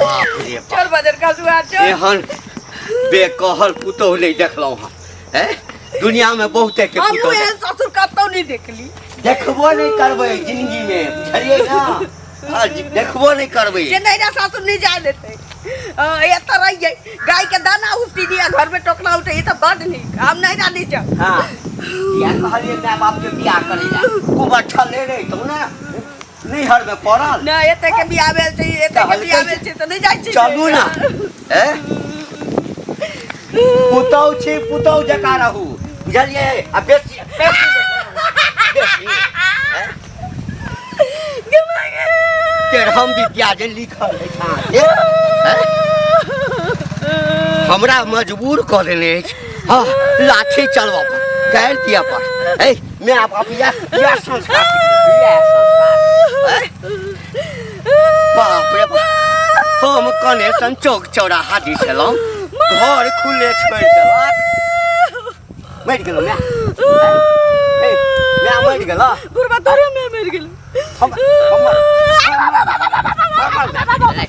बाप रे बाप। चल बजर खसुआ चल। एहन बेकहल पुतोह नहि देखलहुँ हँ। हैं? दुनिया में बहुते के हमहूँ पुतोह एहन ससुर कतौ नहि देखली। देखबो नहि करबै जिंदगी में, बुझलियै ना? हाँ, देखबो नहि करबै। जे नैरा सासुर नहि जाय देतै, एतऽ रहियै, गाय के दाना उसी दिया, घर में टोकना उठे, ई तऽ बड नीक। हम नैरा नहि जाउ। हाँ, किया कहलियै माय बाप के बियाह करै लए? कुबर छले रहितौ ने नैहर में पड़ल। नहि, एते के बियाह भेल छै, एते के बियाह भेल छै तऽ नहि जाइ छी। चलू ना। ए पुतौ छी, पुतौ जकाँ रहू, बुझलियै? आ बेसी बेसी बेसी तेरहम विद्या जे लिखल अछि अहाँके, हैं? हमरा मजबूर कऽ देने अछि। हँ, लाठी चलबऽ पर, गारि दिअ पर। हे माय बाप, इएह इएह संस्कार सिखबै, इएह संस्कार, हैं? बाप रे बाप, हम कने सन चौक चौराहा दिस एलहुँ, घर खुले छोड़ि देलक। मरि गेलो माय? हे माय, मरि गेलो? बुढ़बा, तोरे माय मरि गेलो। हम हमर हमर माय।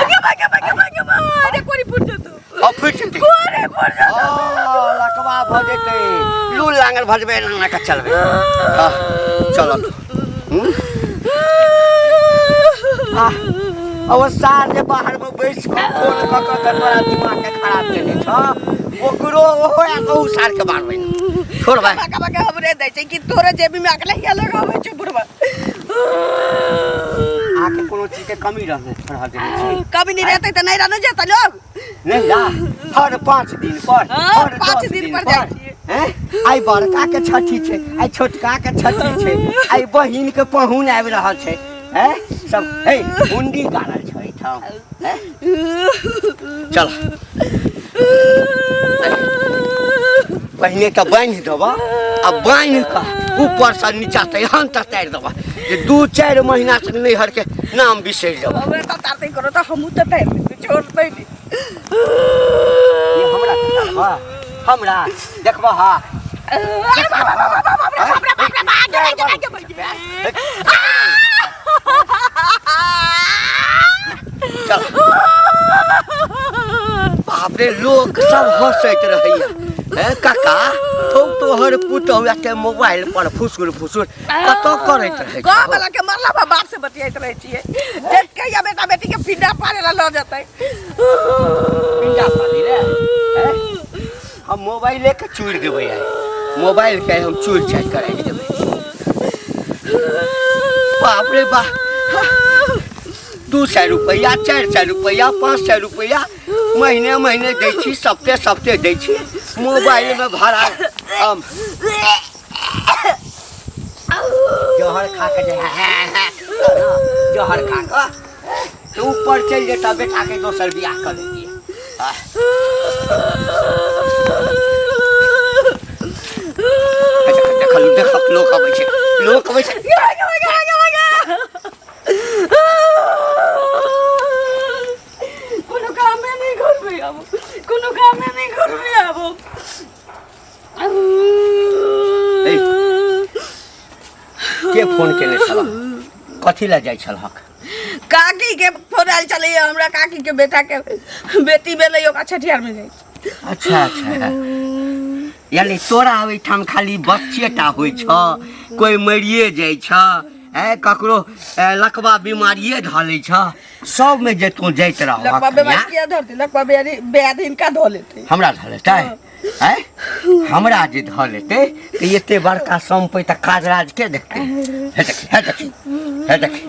गे माय, गे माय, गे माय, गे माय, अरे कोरी फुट जेतौ। आ फुटि जेतै। कोरी फुट जेतौ। ओ, लकवा भऽ जेतै, लू लांगर भऽ जेबै, एना कऽ चलबै। हँ, चलऽ। हूँ? आ ओ सार जे बाहर में बैस कऽ फोन कऽ कऽ के तोरा दिमाग के खराब केने छ, ओकरो ओहो आ कहू सार के मारबै। छोड़ भाई। कबा के हमरे दै छै कि तोरे जेबी में अकले हिया लगाबै छै बुढ़बा? अहाँके कोनो चीज के कमी रहने रह देने छी? कमी नहीं रहते तऽ नहीं रहने जेतै लोग। नहीं जा, हर 5 दिन पर। हाँ, हर 5 10 दिन पर जाइ छियै। हैं? आइ बड़का के छठी छै, आइ छोटका के छठी छै, आइ बहिन के पहुन आबि रहल छै। हैं? सब हे हुंडी गाड़ल छै एहिठाम। हैं? चल, पहिने तऽ बान्हि देबह आ बान्हि कऽ ऊपरसँ नीचा तऽ एहन तऽ तारि देबह जे 2-4 महीना तक नैहरके नाम बिसरि जेबह। हमरा तऽ तारतै करो तऽ हमहूँ तऽ तारि देबै, छोड़तै नहि। ये हमरा तऽ तारबह? हमरा देखबह? हा, चल। बाप रे, लोक सब हंसैत रहैया। हे काका, थौ तोहर पुतहु एते मोबाइल पर फुसुर फुसुर कतऽ करैत रहै गाँव छौ? वाला के मरला पर बाप से बतियाइत रहै छियै। देख कहिया बेटा बेटी के पिंडा पारे ला लऽ जेतै। पिंडा पारी रे? हैं? हम मोबाइले के चूरि देबै आइ, मोबाइल के हम चूरि चारि कराइ देबै। बाप रे बाप, 200 रुपैआ, 400 रुपैआ, 500 रुपैआ महीने महीने दै छी, सप्ते सप्ते दै छी मोबाइलमे भाड़ा। हम जहर खा के जे जहर खा कऽ तऽ ऊपर चलि जेता, बेटाके दोसर बियाह कऽ लेतियै। देखल देखक, लोक अबै छै, लोक अबै छै। कोनो कामे नहि करबै आब, कोनो कामे नहि करबै आब। ए, के फोन केने छल? कथी लए जाइ छलहक? काकी के फोन आयल छलैया, हमरा काकी के बेटा के बेटी भेलै, ओकरा छठियार में जाइ छै। अच्छा अच्छा, यानी तोरा ओहिठाम खाली बच्चे टा होइ छ, कोइ मरिए जाइ छ, ए ककरो ए, लकवा बीमारिए धऽ लै छ, सबमे जे तू जाइत रहक। लकवा बीमारी किया धरतै? लकवा बीमारी बेयाद हिनका धऽ लेतै। हमरा धऽ लेतै? आँय, हमरा जे धऽ लेतै तऽ एते बड़का सम्पैत आ काज राज के देखतै? हे देखी, हे देखी, हे देखी,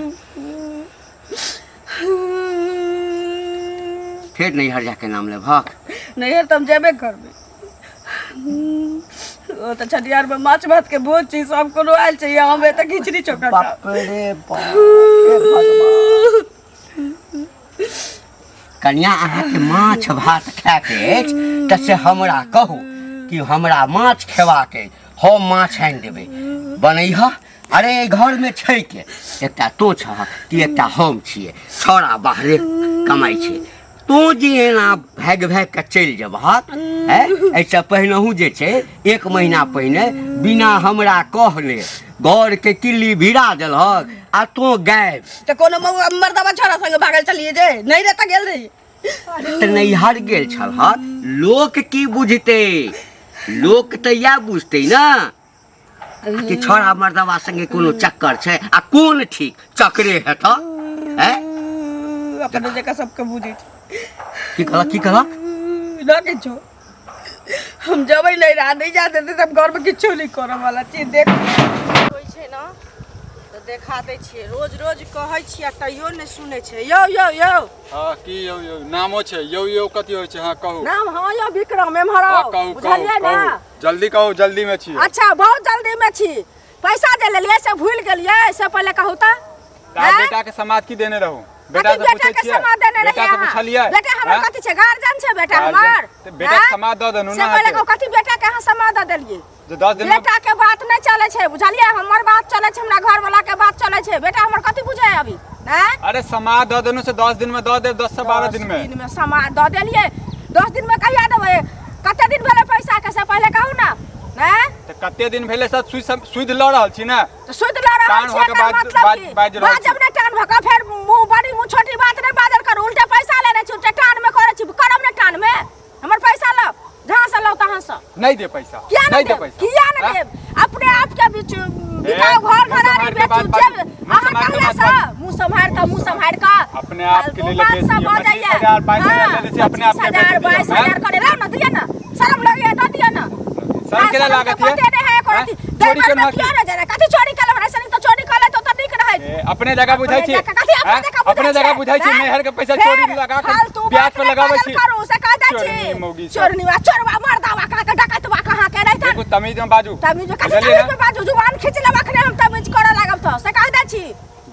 फेर नैहर जाके नाम लेबहक? नैहर तऽ हम जेबे करबै। ओ तऽ छठियार में माछ भात के भोज छै, सब कोनो आयल छै, हम एतऽ खिचड़ी चोखा खाब। बाप रे बाप, हे भगवान। कनिया, अहाँके माछ भात खायके अछि तऽ से हमरा कहू कि हमरा माछ खेबाक अछि, हम माछ आनि देबै, बनैह। अरे एहि घरमे छै के? एकटा तोँ छह कि एकटा हम छियै। छौड़ा बाहरे कमाइ छै। तोँ जे एना भागि भागि कऽ चलि जेबहक। एहिसँ पहिनहु जे छै 1 महीना पहिने बिना हमरा कहले घरके किल्ली भिड़ा देलहक आ तोँ गायब। तऽ कोनो मर्दबा छोरा संगे भागल चलिए जे नहीं रहता गेल रही। तऽ नैहर गेल छलहक, लोक की बुझतै? लोक तऽ इएह बुझतै ने कि छोरा मर्दबा संगे कोनो चक्कर छै, आ कोन ठीक चक्करे हेतऽ। हैं? अपने जगह सबके बुझै छै। की कहलक, की कहलक? ना किछो, हम जबै नहीं रहा, नहीं जा देते तब घर में किछो नहीं करऽ वाला चीज। देख होइ छै ने तऽ देखा दै छियै, रोज रोज कहै छियै तैयो नहि सुनै छै। यौ यौ यौ। हाँ, की यौ यौ? नामो छै यौ यौ, कथी होइ छै? हाँ कहू। नाम हाँ यौ विक्रम, एम्हर हाँ आउ। कहू कहू। बुझलियै ने? कहू जल्दी, कहू, जल्दी में छी। अच्छा, बहुत जल्दी में छी। पैसा जे लेलियै से भूलि गेलियै से पहिले कहू तऽ? ता आँय? बेटा के समाज की देने रहू? बेटा कथी से बेटा पूछै के छियै? समाज देने बेटा रहियै से अहाँ? पूछलियै? बेटा हमर आँय? कथी छै? गार्जियन छै बेटा गार्जियन? हमर। तऽ बेटा के आँय? समाज दऽ देलहुँ से ने पहिले अहाँके। कहू, कथी बेटा के अहाँ समाज दऽ देलियै? जे 10 दिन में बेटा के बात नहीं चले छै, बुझलियै? हमर बात चले छै, हमरा घर वाला के बात चले छै। बेटा हमर कथी बुझे है अभी? आँय? अरे समाज दऽ देलहुँ से 10 दिन में दऽ देब, 10 से 12 दिन में। दिन में समाज दऽ देलियै, 10 दिन में कहिया देबै? कते दिन भेलै पैसा के से पहिले कहू ने? आँय? तऽ कते दिन भेलै सब सुध लऽ रहल छी ने? तऽ सुध लऽ रहल टान छी, भऽ के एकर मतलब की? बाजि रहल बाजब छी। ने टान भऽ के, फेर मुँह बड़ी मुँह छोटी बात नहि बाजल करू। उल्टे पैसा लेने छी, उल्टे टान में करै छी। करब ने टान में? हमर पैसा लाउ, जहाँ से लाउ तहाँ से। नहीं दे पैसा। किया नहीं नहीं दे देब? पैसा। किया नहीं हाँ? देब? अपने आप के बीच बिकाओ, घर मुँह घरारी सम्हारि के बेचू, बात जेब बाजू। मुँह अहाँ सम्हारि के कहला बात से बाजू। मुँह सम्हारि कऽ, मुँह सम्हारि कऽ। अपने आप के फालतू लिए बात बेच सब दियौ। बजैया। 25,000, 22,000 हाँ, लेने छी, अपने आप के 25,000, बेच दियौ, 22,000 हाँ? करे लाउ ने, दिअ ने। शरम लगैया दऽ दिअ ने। शरम केना शरम के लागत ये? पते नहि है एको हाँ? रत्ती। चोरी देह पर केना में किया नहि जाने? कथी चोरी केलहुँ? हमरा सनी तऽ चोरी कऽ लेतौ तऽ नीक रहैत। ए, अपने जगह बुझै अपने छी? जगह कथी अपने हाँ? जगह बुझै अपने जगह छियै? बुझै छी? हैं? नैहर के पैसा फेर चोरी लगा के फालतू ब्याज बात पर नहि लगाबै बाजल छी। करू, से कह दै छी। चोरनी मौगी सब। चोरनी वा चोरवा मर्दावा कहाँ के डकैतवा कहाँ के रहितन। देखू, तमीज में बाजू। तमीज में कथी? बुझलियै तमीज ने? में बाजू? जुबान खींच लेब अखने हम तमीज करऽ लागब तऽ, से कह दै छी।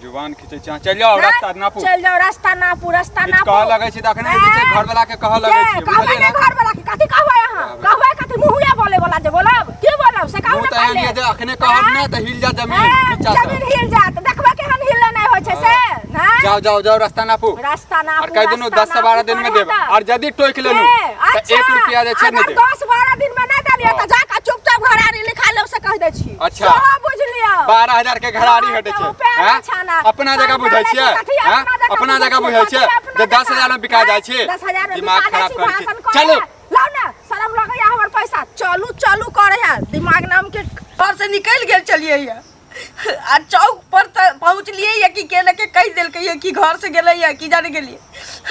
जुबान खींचै छी अहाँ। चलि जाउ, हैं? रास्ता नापू। चलि जाउ, रास्ता नापू, रास्ता किछु नापू। कहऽ लगै छी तऽ अखने जे छै हैं? घरवला के कहऽ लगै के छी, कहबै बुझलियै ने ने? घरवला के? कथी कहबै अहाँ? कहबै कथी? मुँहे बोले वाला जे बोलब, की बोलब से कहू मुँह ने तऽ एहन पहिले। यऽ जे अखने कहब ने हैं? तऽ हिल जायत जमीन हैं? नीचा सँ। जमीन हिल जायत, देखबै केहन हिले नहि होइ छै से। हैं? जाउ जाउ जाउ, रास्ता नापू। रास्ता नापू। और कहि देलहुँ रास्ता 10 से 12 नापू दिन में करे देब। तऽ। और यदि टोकि लेलहुँ ए, तऽ अच्छा, 1 रुपया जे छै नहि अगर देब। 10-12 दिन में नहि देलियै तऽ जाकऽ चुपचाप घरारी लिखा लेब से कहि दै छी। अच्छा। सेहो बुझि लियौ। 12,000 के घरारी हाँ, हटै तऽ छै। उपाय हैं? नहि छै ने। अपना जगह बुझै करै छियै? छै, कथी हैं? अपना जगह अपना जगह बुझै बुझै छियै? कथी अपना जे 10 जगह? हजार में बिका जाइ छी। 10,000 में दिमाग बिका जाइ खराब छी, करै छी। भाषण करै चलू। है। लाउ ने, शरम लगैया हमर पैसा। चलू चलू करै है, दिमाग नाम के घर से निकलि गेल छलियै ये आ चौक पर तऽ पहुँचलियै ये कि के ने के कहि देलकै ये कि घर से गेलै ये कि जाने गेलियै।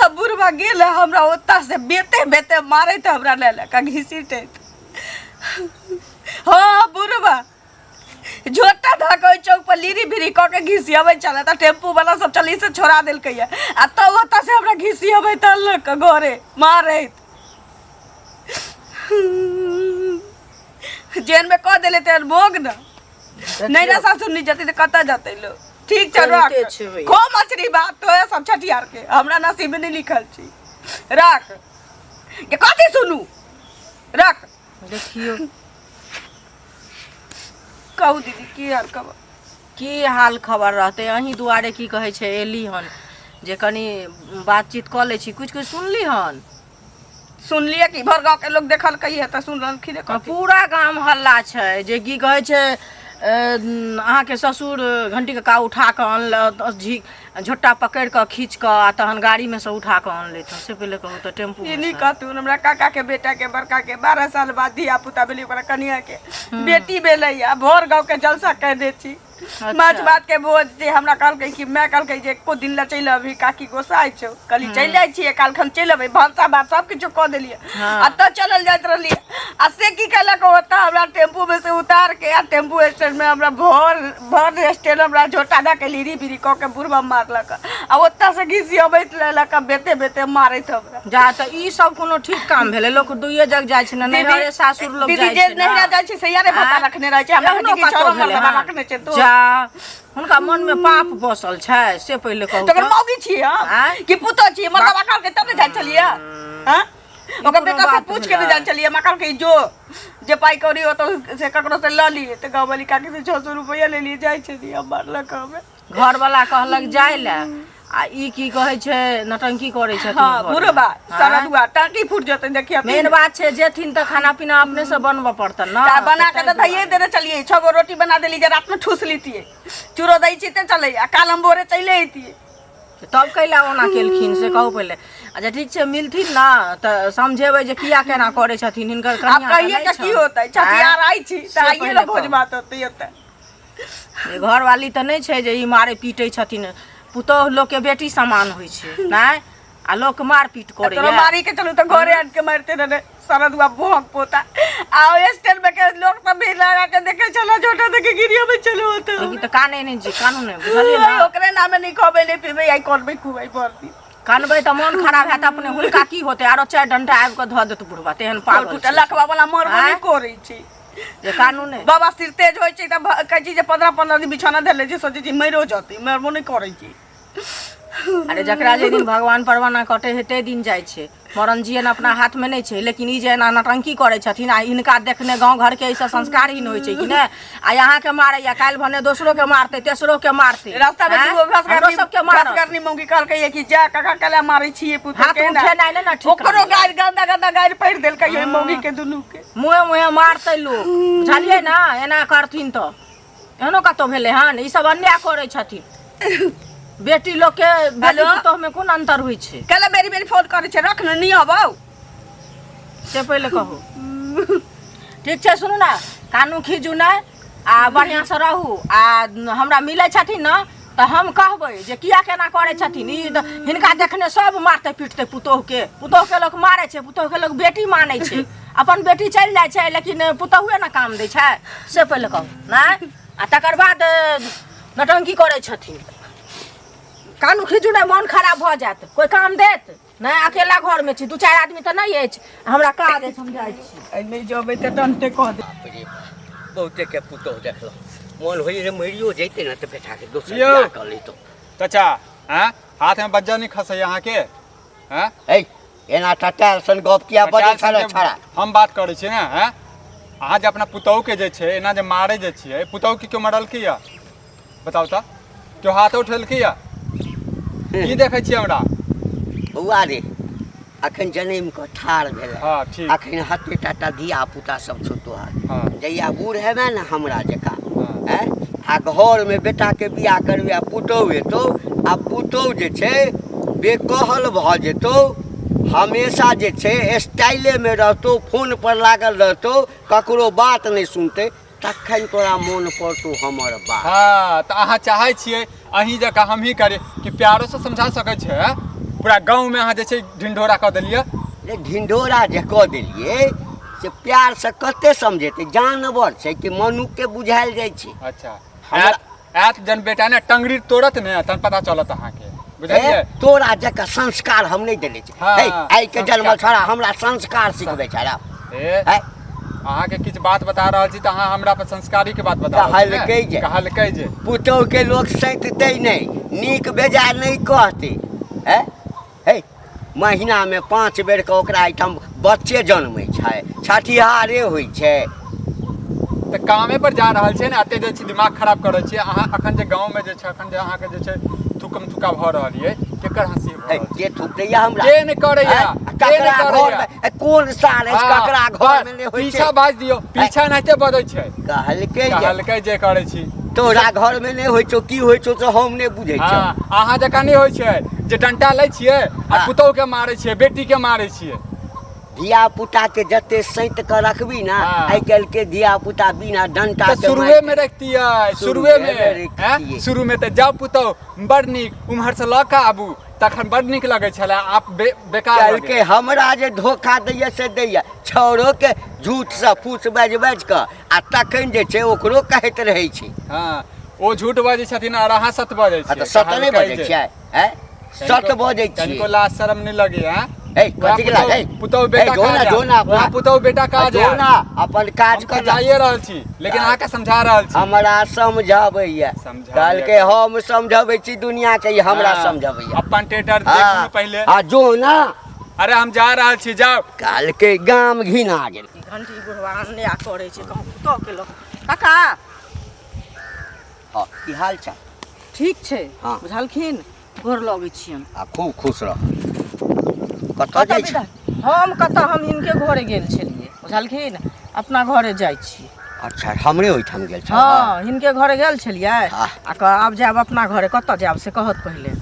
आ बुढ़बा गेल है हमरा ओतऽ से बेते बेते मारैत, हमरा लए लए कऽ घिसीटैत। हाँ, बुढ़बा झोटा धऽ कऽ ओहि चौक पर लीरी भीरी कऽ के घिसियबै छलै तऽ टेम्पू वाला सब चली से छोड़ा देलकै ये, आ तब ओतऽ से हमरा घिसियबैत अनलक घरे मारैत। जेहन में कऽ देले तेहन भोग ने। नैरा सासुर नहीं जते तऽ कतऽ जते लोग? ठीक छै, राख। करिते छै। खो मछली भात तो सब छठियार के, हमरा नसीब में नहीं लिखल छी। राख के कथी सुनू, राख। देखियौ। कहू दीदी, की हाल खबर? की हाल खबर रहतै, अहीं दुआरे की कहै छै एली हन जे कनि बातचीत कऽ लै छी। किछु किछु सुनली हन? सुनलियै कि भर गाँव के लोग देखलकै है तऽ सुनलखिन है कथी? पूरा गाम हल्ला छै जे की कहै छै अहाँके ससुर घंटी कक्का उठा कऽ अनलक, झी झोटा पकड़ि कऽ खींच कऽ आ तहन गाड़ीमे सँ उठा कऽ अनलथि हँ। से पहिले कहू तऽ टेम्पू ई नहि कहथुन, हमरा काका के बेटा के बड़का के 12 साल बाद धिया पुता भेलै, ओकरा कनिया के बेटी भेलै आ भर गाँव के जलसा कयने छी। माछ भात के भोज जे हमरा कहलकै कि माय कहलकै जे एको दिन लए चलि अबही, काकी गोसाइ छौ। कहली चलि जाइ छियै, काल्हिखन चलि अबै। भनसा भात सब किछु कऽ देलियै आ तऽ चलल जाइत रहलियै आ से की केलक, ओतऽ हमरा टेम्पू में से उतार के आ टेम्पू स्टैंड में हमरा भर भर स्टैंड हमरा झोटा दऽ के लीरी बीरी कऽ के बुढ़बा मारलक आ ओतऽ से घिसियबैत लेलक आ बेते बेते मारैत हमरा। जा, तऽ ई सब कोनो ठीक काम भेलै? लोक दुइये जग जाइ छै ने, नैहरे सासुर लोक दीदी जाइ जे छै ने। नैहरा जाइ छै से यारे भत्ता आँय? रखने रहै छै। हमरा एहनो कहै छै कि कतौ छौड़ा भेलै मर्दबा हँ? रखने छै तो जा, हुनका मन में पाप बसल छै से पहिले कहू तकर तऽ। मौगी छियै हम आँय? कि पुतोह छियै? मर्दबा कहलकै तब ने जाइ छलियै। हँ, ओकर कोनो बेटा से बात पूछ के नहि भेलै? जाइ छलियै। माँ कहलकै जो जे पाइ कौड़ी होतौ से ककरो से लऽ लिए, तऽ गाँववाली काकी से 600 रुपैआ लेलियै, जाइ छलियै। हम मारलक हमे। घरवला कहलक जाय लए आ ई की कहै छै नटंकी करै छथिन हँ घरमे। बुढ़बा आँय? सरदुआ टाँकी फूट जेतै देखिए मेन बात छै जेथिन तऽ खाना पीना अपने से बनबऽ पड़तनि ने ता बना के तऽ तऽ धैये देने चलिए छओ गो रोटी बना देली जे रात में ठूस लीतिए चूरो दै छी ते चलै आ काल हम भोरे चले अइतिए तब कैला ओना केलखिन से कहू पहिले अच्छा ठीक छै मिलथिन ने तऽ समझेबै जे किया केना करै छथिन हिनकर आब कनियाँ तऽ कहिए नहि के की छनि। होतै छठियार आइ छी तऽ से आइए पहिले ने भोज कहू। भात होतै ओतऽ जे घरवाली तऽ नहि छै जे ई मारै पीटै छथिन पुतोहु लोकके बेटी समान होइ छै नहि आ लोक मारपीट तोरा करैया मारी के चलू तऽ घरे आन के मारते रहे सरदुआ भोंक पोता आ स्टैंड में के लोग सब भीड़ लगा के देखे चलो छोटा देखे गिरियो में चलो होते लेकिन तऽ कानै नहि छै कानू नहि बुझलियै ने ओकरे नामे नहीं खबे नहीं पीबे आई करबे खुबै भर दिन कानबै तऽ मोन खराब हैत अपने हुनका की होतै आरो चारि डंटा आबि कऽ धऽ देत बुढ़बा तेहन पागल छै। लखवा वाला मरबो नहीं आँय? करै छै जे कानू नहि बाबा सिर तेज होइ छै तऽ कहै छै जे 15 15 दिन बिछौना धर लै छै सोचै छै मरियो जतै मरबो नहि करै छै अरे जकरा जे दिन भगवान परवाना कटे है ते दिन जाइ छै मरण जियन अपना हाथमे नहि छै लेकिन ई जे एना नटंकी करै छथिन आ हिनका देखने गाँव घरके एहिसँ संस्कारहीन होइ छै कि नहि आ अहाँके मारैया काल्हि भने दोसरोके मारतै तेसरोके मारतै रास्ता में आँय? दूगो घास हमरो करनी सबके घास मारत करनी मौगी कहलकै कि जा काका कला मारै छियै पुतोह हाथ के ना। उठेनाइ नहि ने ठीक ओकरो रहलै। गारि गंदा गंदा गारि पढ़ि देलकै ओहि मौगी के दुनू के मुँहे मुँहे मारतै लोक बुझलियै ने एना करथिन तऽ एहनो कतहु भेलै हन ई सब अन्याय करै छथिन बेटी लोकके बेटी हेलो? पुतोहमे कोन अन्तर होइ छै कैला बेरी बेरी फोन करै छै रख ने नहीं अबाउ से पहिले कहू ठीक छै सुनू ने कानू खीजू नहि आ बढ़िआँसँ रहू आ हमरा मिलै छथिन ने तऽ हम कहबै जे किया केना करै छथिन ई तऽ हिनका देखने सब मारतै पीटतै पुतोहुके पुतोहुके लोक मारै छै पुतोहुके लोक बेटी मानै छै अपन बेटी चलि जाइ छै लेकिन पुतोहुए ने काम दै छै से पहिले कहू नहि आ तकर बाद नौटंकी करै छथिन कानू खीजू नहि मोन खराब भऽ जायत कोइ काम देत नहि अकेला घरमे छी दू चारि आदमी तऽ नहि अछि हमरा काज अछि हम जाइ छी आइ नहि जेबै तऽ टंटे कह दे बाप रे बाप, बहुते के पुतोह देखलहुँ मोन होइ जे मरियो जैते ने तऽ बेटाके दोसर यौ। बियाह कऽ लैतहुँ चाचा आँय हाथमे बज्जर नहि खसैया अहाँके आँय है एना टटायल सन गप किया बजै छलै छड़ा हम बात करै छी ने आँय अहाँ जे अपना पुतोहुके जे छै एना जे मारै जे छियै पुतोहुके केओ मरलकै यऽ बताउ तऽ केओ हाथ उठेलकै यऽ की देखै छियै हमरा बौआ रे अखन जनमि कऽ ठाढ़ भेलै हँ ठीक अखन हते टाटा धिया पुता सब छौ तोहर हँ जहिया बूढ़ हेबे ने हमरा जकाँ हँ आँय आ घरमे बेटाके बियाह करबै आ पुतोहु एतौ आ पुतोहु जे छै बेकहल भऽ जेतौ हमेशा जे छै स्टाइलेमे रहतौ फोनपर लागल रहतौ ककरो बात नहि सुनतै तखन तोरा मोन पड़तौ हमर बात हँ तऽ अहाँ चाहै छियै अहीं जकाँ हमही करी कि प्यारोसँ समझा सकै छै पूरा गाँवमे अहाँ जे छै ढिंढोरा कऽ देलियै रे ढिंढोरा जे कऽ देलियै से प्यारसँ कते समझेतै जानवर छै कि मनुखके बुझायल जाइ छै अच्छा हमरा- आयत आयत जन बेटा ने टंगरी तोड़त ने तहन पता चलत अहाँके बुझलियै ए, तोरा जकाँ संस्कार हम नहि देने छी हाँ, हे आइ के संस्कार। जन्मल छोड़ा हमरा संस्कार सिखबै छड़ा ए हे अहाँके किछु बात बता रहल छी तऽ अहाँ हमरा पर संस्कारी के बात बता रहल छी ने? कहलकै जे। कहलकै जे पुतोह के लोक सैततै नहि नीक बेजाय नहि कहतै हे हे महीनामे 5 बेर के ओकरा एहिठाम बच्चे जन्मै छै छठिहारे होइ छै तऽ कामे पर जा रहल छै ने एते जे छै दिमाग खराब करै छियै अहाँ अखन जे गाँवमे जे छै अखन जे अहाँके जे छै थुकम थुका भऽ रहल ये केकर हँसी भऽ हे, रहल छै के थूक दैया हमरा के नहि करैया आँय? के नहि ककरा करैया घरमे ए, कोन साल अछि हाँ, ककरा घरमे नहि होइ छै पीछा बाजि दियौ पीछा एनाहिते बजै छै कहलकै जे कहलकै जे करै छी तोरा घरमे नहि होइ छौ की होइ छौ से हम नहि बुझै छियौ हाँ अहाँ जकाँ नहि होइ छै जे डंटा लै छियै आ हाँ। पुतोहु के मारै छियै बेटी के मारै छियै धिया पुता के जते सैत के रखबी ना हाँ। आइ काल्हि के धिया पुता बिना डंटा तऽ के शुरुए मारि- में रखतियै शुरुए में शुरुए मे रखतियै। हैं? शुरू में तऽ जाउ पुतोहु बड़ नीक उम्हर से लऽ कऽ आबू तखन बड़ नीक लगै छलै आप बेकार काल्हि लगै। के हमरा जे धोखा दैया से दैया छौड़ो के झूठ से फूस बाजि बाजि कऽ आ तखन जे छै ओकरो कहैत रहै छै हँ ओ झूठ बजै छथिन आओर अहाँ सत बजै हँ छियै तऽ सत नहि कहलकै बजै जे। छियै आँय सत बजै छियै कनिको लाज शरम नहि लगैया हे कथी के लाज हे पुतहु बेटा जो ना जो ना अपना पुतहु बेटा काज जो ना अपन काज हम कर तऽ जाइए रहल छी लेकिन अहाँके समझा रहल छी हमरा समझाबैया समझाबैया। कहलकै हम समझबै छी दुनिया के ई हमरा हाँ, समझाबैया अपन टेटर देखू ने पहिले आ जो ना अरे हम जा रहल छी जाउ कहलकै गाम घिना गेल ई घंटी बुढ़वा अन्याय करै छै कहूँ पुतोह के लोक काका हँ की हाल चाल ठीक छै हाँ। बुझलखिन गोर लगै छियनि। आ खूब खुश रह। कतऽ कतऽ जाइ छी? विदा हम कतऽ, हम हिनके घरे गेल छलियै, बुझलखिन? अपना घरे जाइ छी। अच्छा, हमरे ओहिठाम गेल छल? हँ, हिनके घरे गेल छलियै। हाँ। आ आब जायब अपना घरे। कतऽ जायब से कहत पहिले।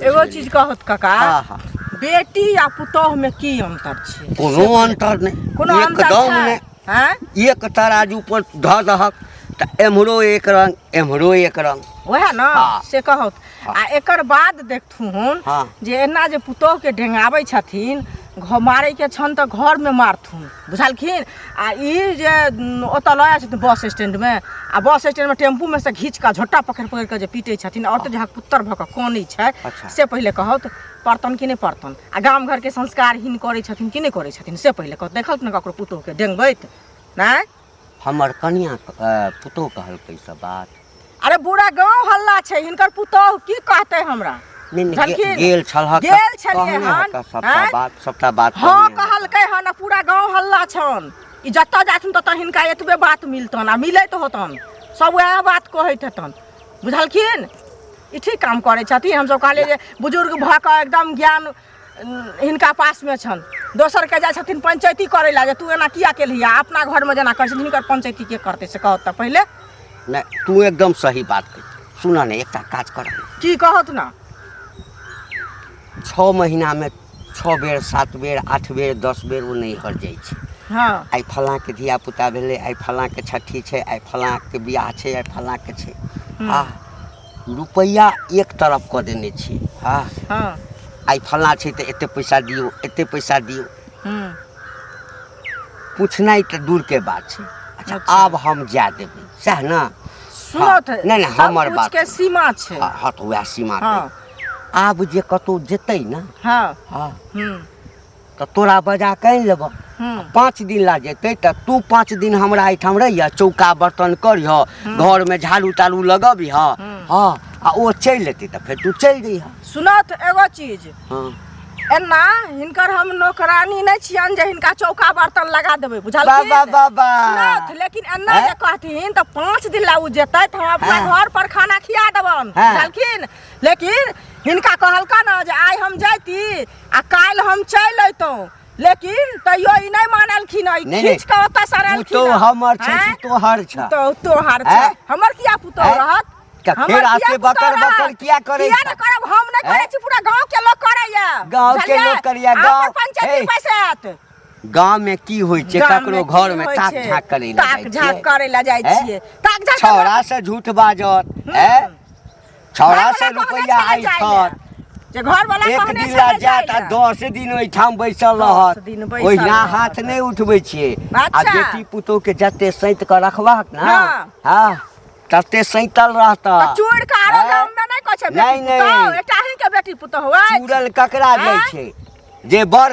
एगो चीज कहत काका, हाँ हाँ बेटी आ पुतोह में की अंतर छै? कोनो अंतर नहि। कोनो अंतर एकदम छै? नहि। आँय? एक तराजू पर धऽ दहक तऽ एम्हरो एक रंग, एम्हरो एक रंग। वएह ने। हाँ। से कहत। आ एकर बाद देखथुन हाँ। जे एना जे पुतोह के ढेंगाबै छथिन, मारै के छन तऽ घर में मारथुन, बुझलखिन? आ ई जे ओतऽ लऽ जाइ छथिन बस स्टैंड में, आ बस स्टैंड में टेम्पू में से घीच कऽ झोटा पकड़ि पकड़ि कऽ जे पीटै छथिन, और तऽ जे पुत्तर भऽ कऽ कनै छै। अच्छा। से पहिले कहत, पड़तन कि नहि पड़तन? आ गाम घर के संस्कारहीन करै छथिन कि नहि करै छथिन, से पहिले कहत। देखल ने ककरो पुतोह के डेंगबैत नहि? हमर कनिया पुतोह कहलकै ई सब बात? अरे, पूरा गांव हल्ला छै। हिनकर पुतोह की कहतै हमरा? नहि नहि, बुझलखिन? गेल छलहक तऽ गेल छलियै कहने हन, हेतऽ सबटा आँय? बात, सबटा बात हँ, कहने हेतऽ। कहलकै हन। आ पूरा गांव हल्ला छन। ई जतऽ जाथिन ततऽ हिनका एतबे बात मिलतन आ मिलैत होतन, सब वएह बात कहैत हेतन, बुझलखिन? ई ठीक काम करै छथिन? हमसब कहलियै जे बुजुर्ग भऽ कऽ एकदम ज्ञान हिनका पासमे छनि, दोसरके जाइ छथिन पंचैती करै लए जे तू एना किया केलही, आ अपना घरमे जेना करै छथिन, हिनकर पंचैती के करतै से कहत तऽ पहिले। नहि, तू एकदम सही बात कही। सुनऽ ने, एकटा काज कर। की कहत ने? 6 महीनामे 6 बेर, 7 बेर, 8 बेर, 10 बेर ओ नैहर जाइ छै। आइ फलाँके धियापुता भेलै, आइ फलाँके छठी छै, आइ फलाँके बियाह छै, आइ फलाँके छै। आ रुपैआ एक तरफ कऽ देने छियै। हँ। आइ फलाँ छै तऽ एते पैसा दियौ, एते पैसा दियौ। पूछनाइ तऽ दूरके बात छै। अच्छा। अच्छा। आब हम जाय देबै, सएह ने? सुनो तऽ, नहि नहि, सब हमर कुछ बात के सुनू। सीमा छै। हँ हँ, तऽ वएह सीमा पे। हँ। आब जे कतहु जेतै ने, हँ हँ, हूँ तऽ तोरा बजा कऽ आनि लेबह। 5 दिन ला जेतै तऽ तू 5 दिन हमरा एहिठाम रहिह, चौका बर्तन करिह, घरमे झाड़ू ताड़ू लगबिह। हँ, आ ओ चलि एतै तऽ फेर तू चलि जइह। सुनो तऽ एगो चीज। हँ। एना हिनकर हम नौकरानी नहि छियनि जे हिनका चौका बर्तन लगा देबै, बुझलखिन? बाबा बाबा। सुनौथ, लेकिन एना हैं? जे कहथिन तऽ 5 दिन ला ओ जेतै तऽ हम अपना घर पर खाना खिया देबनि। हैं। बुझलखिन? लेकिन हिनका कहलका ने जे आइ हम जैती आ काल्हि हम चलि अयतहुँ, लेकिन तैयो ई नहि मानलखिन। ई नहि, खींच कऽ ओतऽ सड़लखिन। पुतोह हमर छै कि हैं? तोहर छै? पुतोह तोहर छै। हैं? हमर किया पुतोह हैं? रहत? तऽ हमर फेर किया आते पुतोह बकर बकर रहत? किया करै किया छह? नहि करब? हम नहि करै हैं? छी, पूरा गाँव के लोक करैया। गाँव के बुझलियै? लोक करैया, अहाँ गाँव- पर पंचायती हे। पैसा आयत। गाँव में की होइ छै? गाममे ककरो की घर में होइ ताक छै? झाँक करै लए ताक जाइ झाँक छियै। करै लए जाइ हैं? छियै, ताक झाँक छौड़ा से झूठ बाजत, हैं? छौड़ा से घरवला कहने रुपैआ छलै आइ जाइ लए। छत जे घरवला एक कहने दिन ला छलै जायत आ जाइ लए। 10 दिन ओहिठाम बैसल 10 रहत। दिन बैसल ओहिना रहत। हाथ नहि उठबै छियै। आ अच्छा। बेटी पुतोह के जते सैत कऽ रखबहक ने, हाँ। हँ, तते सैतल रहत। तऽ चूड़ के आरो हैं? गाममे नहि कहै छै बेटी नहि, नहि। पुतोह, एकटा अहीं के बेटी पुतोह अछि। चूड़ल ककरा जाइ आँय? छै? जे बड़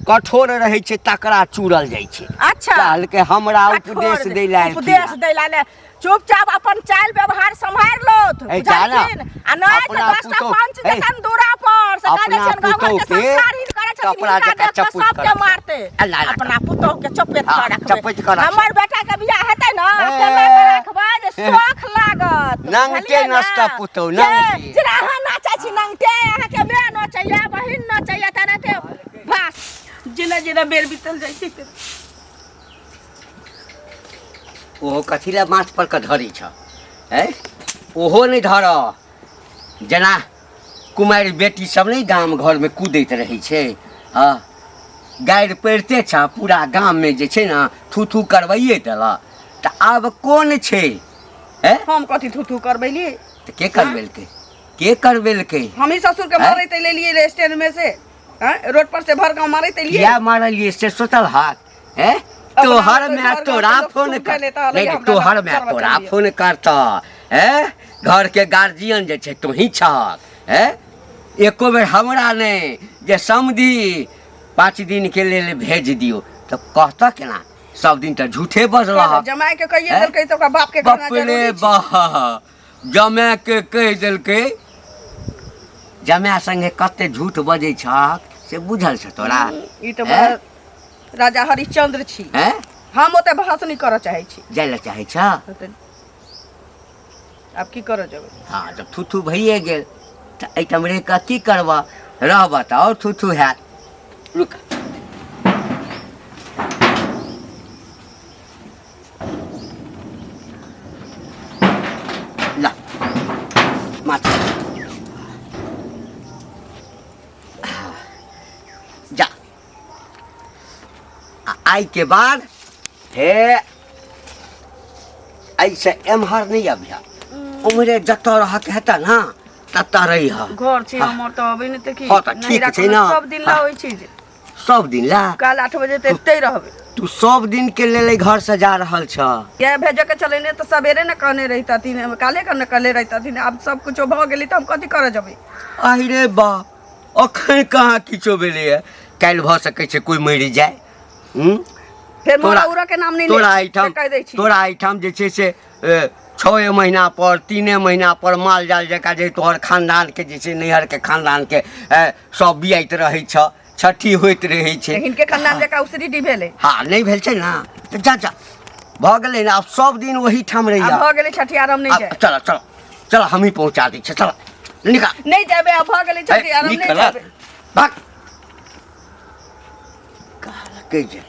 कठोर रहै छै तकरा चूड़ल जाइ छै। अच्छा। कहलकै हमरा कठोर उपदेश दै लए एलखिन। उपदेश दै लए ने। चुपचाप अपन चालि व्यवहार सम्हारि लोथ, ए, जा ना। बुझलखिन? आ नहि तऽ अपना 10 टा पुतोह- पंच ए, देतन दूरा पर से कहै अपना छियनि गाँव घर के पुतोह के संस्कारहीन करै छथिन, कपड़ा हिनका जकाँ देख कऽ चपुट सबके कऽ मारतै। अल्लाह अल्लाह। अपना पुतोह के चपेट हाँ, कऽ रखबै। चपेट कऽ रखबै। हमर बेटा के बियाह हेतै ने, ए, तेना कऽ रखबै जे शौख लागत, नंगटे बुझलियै ने? नचता पुतोह, जे- नंगटे। जेना अहाँ नाचै छी नंगटे, अहाँके माय नचैया, बहिन नचैया, तेनाहिते बस। जेना जेना बेर बीतल जाइ छै तेना। ओहो कथी लए माथ पर के धरै छ? हैं, ओहो नहि धर। जेना कुमारि बेटी सब नहि गाम घरमे कूदैत रहै छै? हँ, गारि पड़िते छ, पूरा गाममे जे छै ने थू थू करबैए देलक, तऽ आब कोन छै? हैं? हम कथी थू थू करबैली? तऽ के करबेलकै? के करबेलकै? हम ही ससुर के हैं? मारैत लेलिए स्टैंड में से, हैं? रोड पर से भर गांव मारैत एलिए। किया मारलियै से सोचल हाथ? हैं? अपना तोहर घर माय गाँव तोरा के लोक फोन सुन कर के लेता हलै, नहि हमरा तोहर लग माय करबा तोरा चलिए। फोन करत। हैं, घर के गार्जियन जे छै तोही छहक। हैं, एको बेर हमरा नहि जे समधि 5 दिन के लेल भेज दियौ तऽ कहतऽ केना? सब दिन तऽ झूठे बजलह। जमाई के कहिए हैं? देलकै तऽ ओकरा बाप के कहना बाप रे जरूरी छै। बाह, जमाए के कहि देलकै। जमाए संगे कते झूठ बजै छहक से बुझल छ तोरा? ई तऽ हैं? बड़ा राजा हरिश्चंद्र छी। हैं? हम ओते बहस नहि करऽ चाहै छी। जाय लए चाहै छ? ओते आब की करऽ जेबै? हँ, जब थू थू भइए गेल तऽ एहिठाम रहि कऽ की करबह रहबह तऽ आओर थू थू हैत रुक ला माछ जा आ आइके बाद हे एहिसँ एम्हर नहि अबिह उम्हरे जतऽ रहके हेतऽ ने ततऽ रहिह घर छै हमर तऽ अबै नहि तऽ की हँ, तऽ ठीक नैहरा छै कोनो ने। सब दिन ला हँ। होइ छै जे सब दिन ला काल्हि 8 बजे तऽ एतै रहबै। तू सब दिन के लेल एहि घर से जा रहल छ। किया भेजऽ के छलै ने तऽ सवेरे ने कहने रहितथिन, काल्हे के ने कहले रहितथिन। आब सब कुछो भऽ गेलै तऽ हम कथी करऽ जेबै? अहि रे बा, अखन कहाँ किछो भेलैए, काल्हि भऽ सकै छै कोइ मरि जाय। हूँ? फेर मरऽ उरऽ के नाम नहि तोरा ले, एहिठाम से कहि दै छी। तोरा एहिठाम जे छै से छओए महीना पर 3 महीना पर माल जाल जकाँ जे तोहर खानदानके जे छै नैहरके खानदानके सब बियाइत रहै छ, छठी होइत रहै छै। हिनके खानदान जकाँ उसरी भेलै। हँ, नहि भेल छै ने तऽ जा जा, भऽ गेलै ने, आब सब दिन ओहीठाम रहिया। आब भऽ गेलै छठिहार, हम नहि जायब। चल चल चल, हमही पहुँचा दै छियै, चल निकाल। नहि जेबै, आब भऽ गेलै छठिहार, हम नहि निकल। जेबै। भाग। कहलकै जे